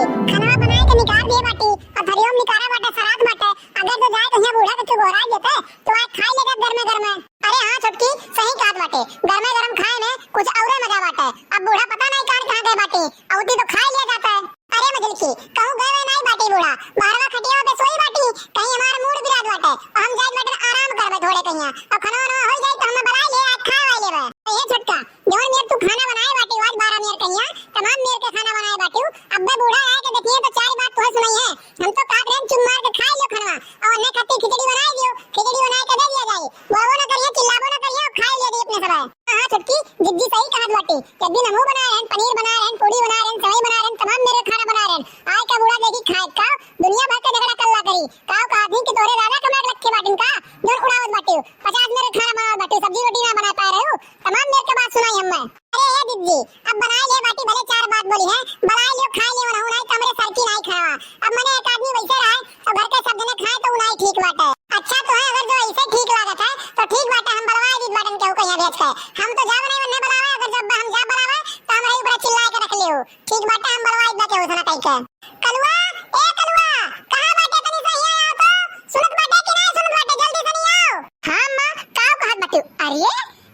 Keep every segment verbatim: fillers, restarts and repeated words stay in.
खनवा बनाए के निकार दिए बाटी, अब थरियो में निकारा बाटे, सरात बाटे। अगर जो जाए तो यहाँ बूढ़ा के तू गोहरा देते, तो आज खाई लेगा गरमे गरमे। अरे हाँ छोटकी, सही कहत बाटे, गरमे गरम खाए में कुछ औरे मजा बाटे। अब बूढ़ा पता नहीं कान कहाँ गए बाटी, अउती तो खाई लिया जाता है। अरे मजलिकी, कहूँ गए हुए नहीं बाटी बूढ़ा, बाहरवा खटिया पे सोई बाटी, कहीं हमार मूड बिराद बाटे, और हम जाए बाटे आराम करबे थोड़े कहिया, और खाना वाना हो जाए तो हमें बनाए ले, आज खाए वाए लेबे। ए छोटका, जवन मेर तू खाना बनाए बाटी, आज बारह मेर कहिया, तमाम मेर के खाना बनाए बाटी, अब्बे बूढ़ा आए के देखिए तो चार बात तुहे सुनाई है। हम तो कहत रहे चुप मार के खाए लियो खाना, और अन्ने खातिर खिचड़ी बनाए दियो, खिचड़ी बनाए के दे दिया जाए, बोलबो ना करिए, चिल्लाबो ना करिए, और खाए लियो दी अपने सब। हाँ, हाँ, छोटकी, जिज्जी सही कहत बाटी। एक दिन हमहू बनाए रहन, पनीर बनाए रहन, पूड़ी बनाए रहन, सेवई बनाए रहन, तमाम मेर के खाना बनाए रहन। आए का बूढ़ा देखी खाए का, दुनिया भर के झगड़ा कल्ला करी। का कहत ही कि तोरे दादा कमाए के रखे बाटिन का, जौन उड़ावत बाटी। पचास मेर के खाना बनावत बाटी, सब्जी रोटी ना बनाए पाए रहू। तमाम मेर के बात सुनाई हमें। अरे ए जिज्जी, अब बनाए ले बाटी, भले चार बात बोली है, बनाए लियो, खाए लियो, ना, नहीं तो हमरे सर की नहीं खावा। अब मने एक आदमी वैसे रहे, और घर के सब जने खाए तो उ नहीं ठीक बाटे। अच्छा तो है, अगर जो ऐसे ठीक लागत है तो ठीक बाटे, हम बलवाए दीत बाटन केहू कहिया भेज के। हम तो जाब नहीं उन्हें बलावे, अगर जब हम जाब बलावे तो हम रही बड़ा चिल्लाए के रख लियो। ठीक बाटे, हम बलवाए दीत बा केहू से ना कह के। कलुआ, ए कलुआ, कहाँ बाटे, तनी सा हियाँ आओ तो। सुनत बाटे कि नहीं सुनत बाटे, जल्दी से नहीं आओ। हाँ अम्मा, का कहत बाटू? अरे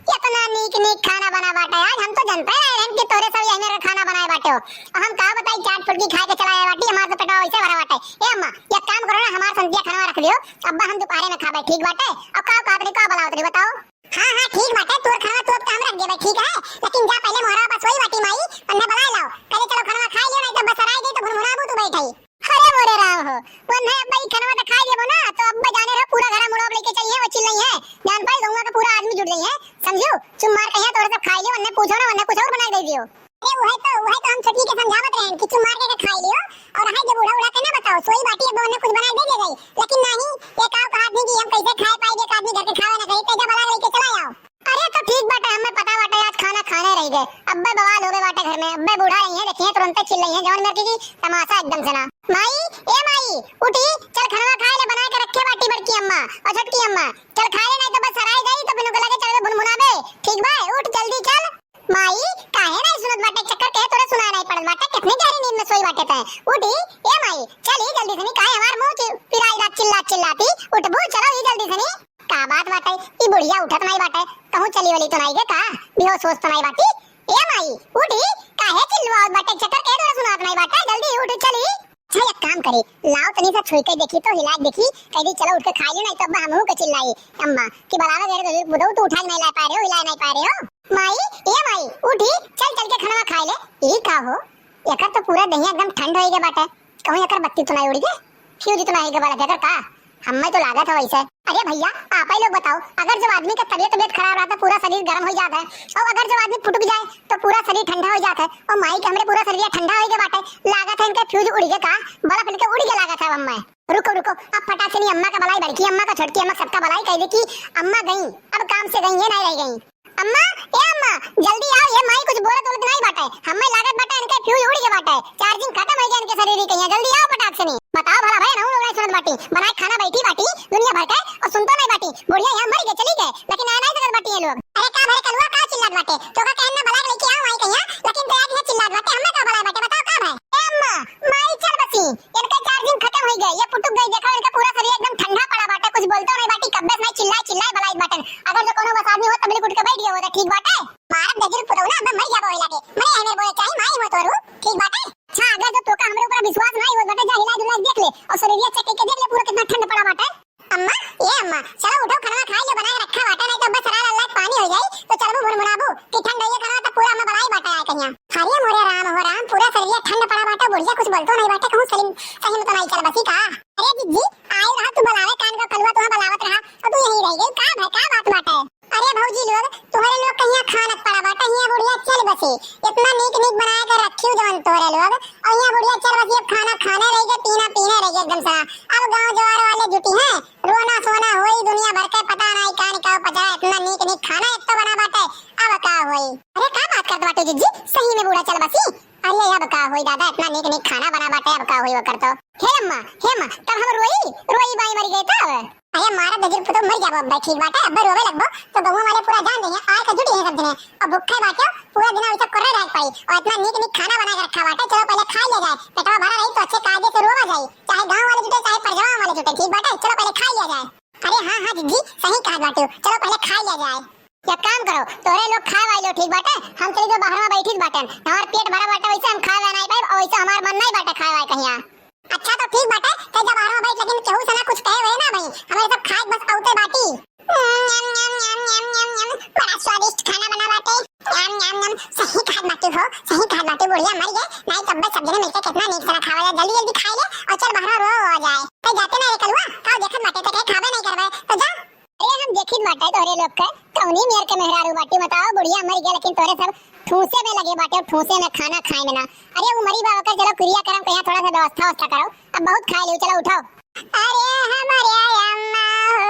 एतना नीक नीक खाना बना बाटे आज, हम तो जनते रहे रहन कि तोरे सब यही मेर खाना बनाए बाटे हो। अब हम का बताई, चाट फुल्की खाए के चला आए बाटी, हमार तो पेटवा वैसे भरा बाटे। ए अम्मा, एक काम करो ना, हमार संतिया खाना रख दियो, अब्बा हम दोपहरे में खाबे, ठीक बाटे? अब का कहत रही, का बनावत रही बताओ? हाँ हाँ ठीक बाटे, तोर खाना तो अब हम रख देबे, ठीक है, लेकिन जा पहले मोहरा बस वही बाटी माई, अन्ने बलाए लाओ, कहे चलो खाना खाए लियो, नहीं तो बस सराय दे तो भुनभुनाबू तू बैठाई। अरे मोरे राम हो, वन्ने अब्बा ई खनवा त खाई लेबो ना, तो अब्बा जाने रहो पूरा घरा मुड़वा लेके चलिए, वो चिल्लाई है, जान पाई गौवा के पूरा आदमी जुट जाई है, समझियो? चुप मार कहिया तोरे सब खाई लियो, वन्ने पूछो ना, वन्ने कुछ और बना के दे दियो। अरे वही तो, वही तो हम छोटी के समझावत रहे कि चुप मार के खाई लियो, और हाय जब उड़ा उड़ा के ना बताओ, सोई बाटी अब वन्ने कुछ बना के दे दे गई, लेकिन नहीं, ये काव कहा आदमी कि हम कैसे खाए पाई, एक आदमी घर के खावे ना करी, तेजा बला लेके चला जाओ। अरे तो ठीक बाटे, हमें पता बाटे आज खाना खाने रह गए। अब्बे बवाल हो गए बाटे घर में, अब्बे बूढ़ा रही है, देखिए तुरंते चिल्लाई है, जवन मेर की तमाशा एकदम से ना। माई, ए माई, उठी, चल खनवा खाए ले, बना के रखे बाटी बड़की अम्मा और छोटकी अम्मा, चल खाए ले, नहीं तो बस सराय जाई तो बिनु के लगे चल के भुनभुनाबे। ठीक बा, उठ जल्दी चल। माई, काहे नहीं सुनत बाटे, चक्कर कहे तोरे सुनाए नहीं पड़त बाटे, कितनी गहरी नींद में सोई बाटे तै। उठी, ए माई, चल ही जल्दी से नी, काहे हमार मुंह चि-, पिराई रात चिल्ला चिल्लाती, उठबू, चलो ही जल्दी से नी। का बात बाटे, ई बुढ़िया उठत नाई बाटे, कहूँ चली वली तो नाई गे का, बेहोश होश तो नाई बाटी? ए माई, उठी, काहे चिल्लावत बाटे, चक्कर के तोरा सुनात नाई बाटे, जल्दी उठ चली। अच्छा एक काम करी, लाओ तनी सा छुई के देखी तो, हिला के देखी, कह दी चलो उठ के खा ली, नहीं तो अब्बा हमहू के चिल्लाई अम्मा कि बलावे गए रहे तो बुढ़ऊ तू उठा के नहीं ला पा रहे हो, हिला नहीं पा रहे हो। माई, ए माई, उठी, चल चल के खाना खा ले। ई का हो, एकर तो पूरा देहिया एकदम ठंड हो गए बाटे, कहूँ एकर बत्ती तो नहीं उड़ गए, फ्यूज तो नहीं गए बल्ब एकर का? हमें तो लागत है वैसे। अरे भैया, आप ही लोग बताओ, अगर जब आदमी का तबीयत, तबीयत खराब रहता, पूरा शरीर गर्म हो जाता है, और अगर जब आदमी फुटुक जाए, तो पूरा शरीर ठंडा हो जाता है। और माई के हमरे पूरा शरीर ठंडा हो गया बाटे, लागत है इनका फ्यूज उड़ गया का, बल्ब इनके उड़ गया लागत है। अम्मा, रुको, रुको, अब फटाक से नहीं अम्मा का बलाई, बड़की अम्मा का, छोटकी अम्मा, सबका बलाई कह दे कि अम्मा गई, अब काम से गई, ये नहीं रह गई। अम्मा, ए अम्मा, जल्दी आओ, ये माई कुछ बोलत बोलत नहीं बाटे। हमें लागत बाटे इनके फ्यूज उड़ गए बाटे, चार्जिंग खत्म हो गया इनके शरीर की, यहाँ जल्दी आओ फटाक से नहीं। बताओ भला भाई, रहू लोग नहीं सुनत बाटी, बनाए खाना बैठी बाटी दुनिया भर के और सुनतो नहीं बाटी। बुढ़िया यहाँ मर गए, चली गए, लेकिन आए नहीं सकत बाटी ये लोग। अरे का भरे कलुआ का चिल्लात बाटे, तो का कहन ना बला के लेके आओ आई कहिया, लेकिन तो आज यहाँ चिल्लात बाटे, हमें का बला बाटे, बताओ का भाई। ए अम्मा, माई चल बसी, इनका चार्जिंग खत्म हो गई, ये फुटुक गई, देखो इनका पूरा शरीर एकदम ठंडा पड़ा बाटे, कुछ बोलतो नहीं बाटी, कब्बे से नहीं चिल्लाए चिल्लाए बलाई बाटन। अगर जो कोनो बस आदमी हो तो बिल्कुल उठ के बैठ गया हो तो ठीक बाटे। मारब दे दिल पुतौ ना, मैं मर जाबो हिला के। मने हमें बोले चाही माई मत वरू, ठीक बाटे। अच्छा अगर जो तोका हमरे ऊपर विश्वास नहीं हो बाटे, जा हिला डुला के देख ले और शरीरिया चेक करके देख ले पूरा कितना ठंड पड़ा बाटे। अम्मा, ए अम्मा, चलो उठो, खाना खा लो, बना के रखा बाटे, नहीं तो बस सरा लाल पानी हो जाई, तो चलबू भुनभुनाबू कि ठंड होइए खाना तो पूरा अम्मा बलाई बाटे आए कहिया। अरे मोरे राम हो राम, पूरा शरीर ठंड पड़ा बाटे, बुढ़िया कुछ बोलतो नहीं बाटे, कहूँ सही, सही में तो नहीं चल बसी का? अरे जिज्जी, आयल रहा तू बलावे, कान का कलुआ तुहा बलावत रहा, और तू यहीं रह गई, का भाई, का बात बाटे? अरे भौजी लोग, तोहरे लोग कहिया खानत पड़ा बाटे, हिया बुढ़िया चल बसी, इतना नीक नीक बनाए के रखियो जवन तोहरे लोग, और हिया बुढ़िया चल बसी, अब खाना खाने रह गए, पीना पीने रह गए एकदम सा। अब गांव जवार वाले जुटी हैं, रोना सोना होई, दुनिया भर के पता नहीं कान का पचा, इतना नीक नीक खाना एक तो बना बाटे, अब का होई? अरे का बात करत बाटे जिज्जी, सही में बूढ़ा चल बसी? अरे अब का होई दादा, इतना नीक नीक खाना बना बाटे, अब का होई ओकर तो। हे अम्मा, हे अम्मा, तब हम रोई, रोई बाई मरी गई तब। अरे मारा दजिर पुतो मर जाबो अब्बे, ठीक बाटे, अब्बे रोवे लगबो तो गौवा वाले पूरा जान जाइए, आए के जुटी है सब जने। अब भूखे बाटे, पूरा दिन ऐसा कोर्रे रह पाई, और इतना नीक नीक खाना बना के रखा बाटे, चलो पहले खा ले जाए, पेटवा भरा रही, बाटू, चलो पहिले खाइ लिया जाए। एक काम करो, तोहरे लोग खाए वाइ लो, ठीक बाटे? हम चली तो बाहर में बैठी बाटन, हमार पेट भरा बाटे, वैसे हम खाए वाए नाहीं पाइब, और वैसे हमार मन नाहीं बाटे खाए वाए कहिया। अच्छा तो ठीक बाटे, ते जा बाहर में बैठ, लेकिन केहू से ना कुछ कहे हुए ना भाई, हमरे सब खाए बस औते बाटी। न्याम, न्याम, न्याम, न्याम, न्याम, न्याम। बड़ा स्वादिष्ट खाना बना बाटे। न्याम, न्याम, न्याम। सही खात बाटू हो, सही खात बाटू। बुढ़िया मर गए, नाहीं तब सब जने मिलके कितना नीक से खावा जाए। जल्दी, जल्दी खाइ ले और चल बाहर रो हो जाए। ते जाते ना रे कलुआ, का देखत बाटे, ते कहे खाबे नाहीं करबे, तो जा। अरे हम देखित बाटे तोहरे लोग के, कौनी मेर के मेहरारू बाटी बताओ, बुढ़िया मर गए लेकिन तोहरे सब ठूसे में लगे बाटे, ठूसे में खाना खाए में ना। अरे वो मरी बा ओकर चलो क्रिया करम कहिया थोड़ा सा व्यवस्था व्यवस्था करो, अब बहुत खाइ लियो, चलो उठाओ। अरे हमरे अम्मा हो,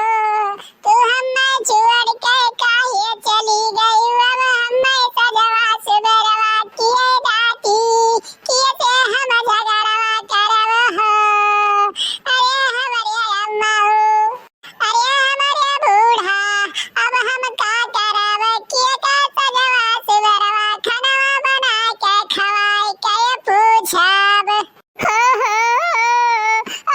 तू हम्मे छोड़ के काहे चली गई? अब हम्मे सजवा सुबेरवा किए डाटी, किए से हम झगड़वा करब हो। अरे हमरे अम्मा हो, अरे हमरे बूढ़ा, अब हम का करब? किए का सजवा सुबेरवा खनवा बना के खवाए के पूछब? हो, हो, हो,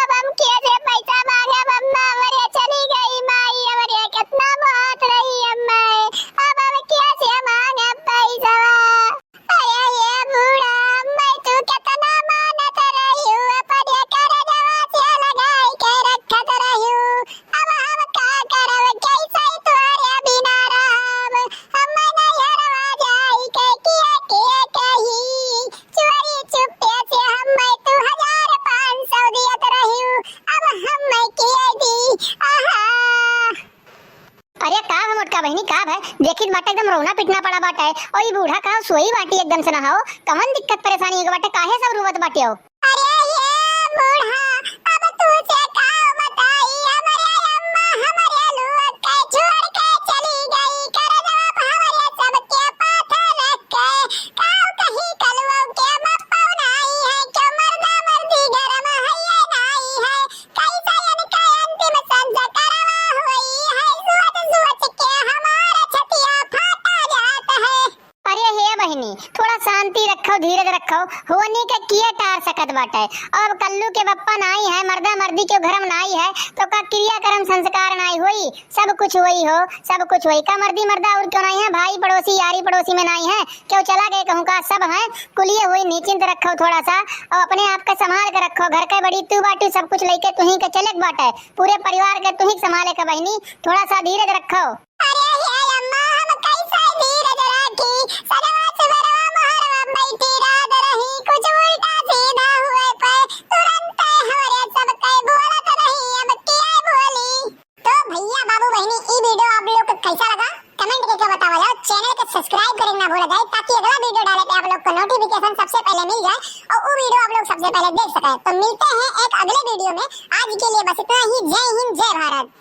अब हम कैसे पैसा मांगब? अम्मा हमरे चली गई, माई हमरे कितना बहुत रही अम्मा, अब हम कैसे मांगब पैसा? अरे ये बूढ़ा, अम्मा तू कितना मानत रही हूँ, अपने करजवा से लगाई के रखत रही हूँ, अब हम का करब? कैसे तोरे बिना रहब? हम नैहरवा जाई के किए किए कही, चोरी चुप्पे से हम तू हजार पाँच सौ दियत रही हूँ, अब हम किए दी? आहा। अरे का है मोटका बहिनी, का है? देखित बाटे एकदम रोना पिटना पड़ा बाटे। और ई बूढ़ा का सोई बाटी एकदम से ना हो, कवन दिक्कत परेशानी के बाटे, काहे सब रोवत बाटे हो? अरे ये बूढ़ा, अब तू से का बताई, हमरे अम्मा हमरे लोग के छोड़ के चली गई, करजवा हमरे सबके पाथे रख के, का कही कलुआ के मप्पा नाई है, क्यों मर्दा मर्दी घर में है ये नाई है, कैसे इनका अंतिम संस्कारवा होई है, सोच सोच के हमार छतिया फाटा जात है। अरे हे बहिनी, थोड़ा शांति रखो, धीरज रखो, होनी के किए टार सकत बाटे। अब कल्लू के बप्पा नाई है, मर्दा मर्दी के घर में नाई है, तो का क्रियाकर्म संस्कार नाई होई? सब कुछ होई हो, सब कुछ होई। का मर्दी मर्दा और क्यों नाई है? भाई पड़ोसी, यारी पड़ोसी में नाई है, क्यों चला गए कहूँ का? सब हैं, कुलिए होई। निश्चिंत रखो थोड़ा सा, और अपने आप के संभाल के रखो। घर के बड़ी तू बाटू, सब कुछ लेके तुही के चले के बाटे, पूरे परिवार के तुही के संभाले के बहिनी, थोड़ा सा धीरज रखो। अरे हे अम्मा, हम कैसे धीरज राखी? सजवा सुबेरवा मोहरवा बैठी रात रही, कुछ उल्टा सीधा हुए पे तुरंत हमरे सब कई बोलत रही, अब क्या बोली? तो भैया बाबू बहिनी, ई video आप लोग को कैसा लगा, comment करके बतावा जाओ। Channel को subscribe करना ना भूला जाए, ताकि अगला video डाले पे आप लोग को notification सबसे पहले मिल जाए और वो video आप लोग सबसे पहले देख सके। तो मिलते हैं एक अगले video में, आज के लिए बस इतना ही। जय हिंद, जय भारत।